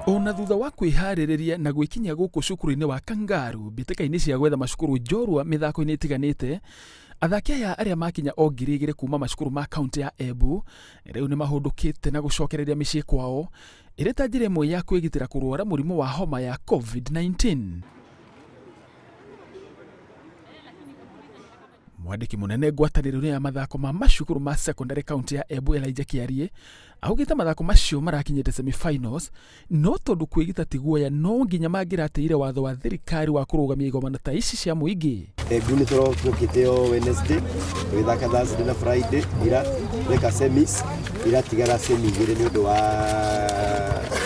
Ona thutha wa kwĩharĩrĩria na gwĩkinyia gũkũ cukuru-inĩ wa Kangaru mbĩtĩka-inĩ cia gwetha macukuru njorua mĩthako-inĩ ĩtiganĩte, athaki aya arĩa makinya o 2000 kuma macukuru ma kaunti ya Embu rĩu nĩ mahũndũkĩte na gũcokereria mĩciĩ kwao ĩrĩ ta njĩra ĩmwe ya kwĩgitĩra kũrwara mũrimũ wa homa ya COVID-19. Mwandĩki mũnene ngwatanĩro-inĩ ya mathako ma macukuru ma secondary kaunti ya Embu Elijah Kĩarie augĩte mathako macio marakinyĩte semi-finals no tondũ kwĩgita ti guoya no nginya mangĩratĩire watho wa thirikari wa kũrũgamia igomano ta ici cia mũingĩ. Embu nĩ tũrokĩte o Wednesday tũgĩthaka Thursday na Friday ira tweka semis iratigara semi igĩrĩ nĩ ũndũ wa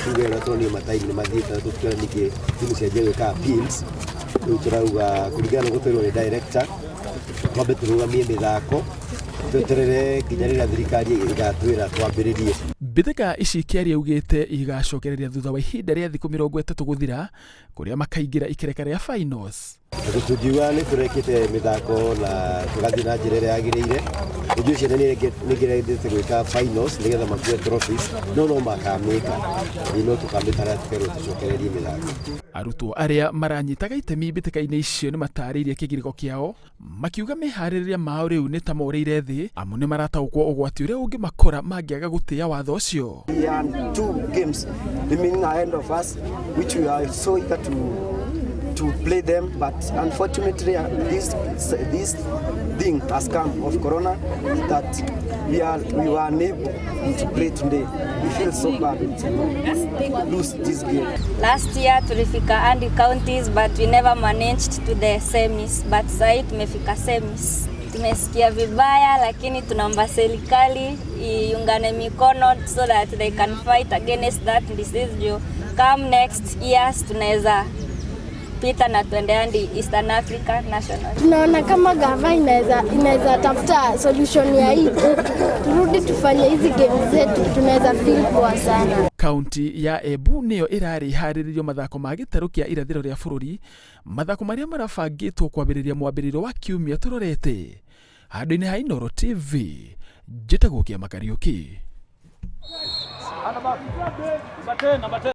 tuge ũrĩa tũronio matime nĩ mathiĩte na tũtikĩona ningĩ timu cianjia gwĩka appeals. Rĩu tũrauga kũringana na ũguo twerwo nĩ director twambe tũrũgamie mĩthako tweterere nginya rĩrĩa thirikari ĩgatwĩra twambĩrĩrie. Mbĩtĩka ici Kĩarie augĩte igacokereria thutha wa ihinda rĩa thikũ 30 gũthira kũrĩa makaingĩra ikereka rĩa finals. Tondũ tũngiuga nĩ tũrekĩte mĩthako na tũgathiĩ na njĩra ĩrĩa yagĩrĩire, ũnjue ciana nĩ igerete gwĩka finals nĩgetha makue trophies, no no makamĩka, no tũkamĩtara tũkerwo tũcokererie mĩthako. Arutwo arĩa maranyitaga itemi mbĩtĩka-inĩ icio nĩ matarĩirie kĩgirĩko kĩao makiuga meharĩrĩria mao rĩu nĩ ta morĩire thĩ amu nĩ marataũkwo ũgwati ũrĩa ũngĩmakora mangĩaga gũtĩĩa watho ũcio. We had 2 games remaining ahead of us, which we are so eager to play them, but unfortunately this thing has come of corona that we were unable to play today. We feel so bad to lose this game. Last year tulifika hadi counties but we never managed to the semis, but sasa tumefika semis. Tumesikia vibaya lakini tunaomba serikali iungane mikono so that they can fight against that disease. Juu come next years tunaweza pita na tuende hadi Eastern Africa National. Tunaona kama gava inaweza tafuta solution ya hii kitu. Turudi tufanye hizi games zetu, tunaweza feel poa sana. Kaunti ya Embu niyo ĩrarĩ harĩrĩrio mathako ma gĩtarũ kĩa irathĩro rĩa bũrũri, mathako marĩa marabangĩtwo kwambĩrĩria mwambĩrĩrio wa kiumia tũrorete. Handũ-inĩ ha Inooro TV, njĩtagwo Kĩama Kariũki. Number 10, number 10.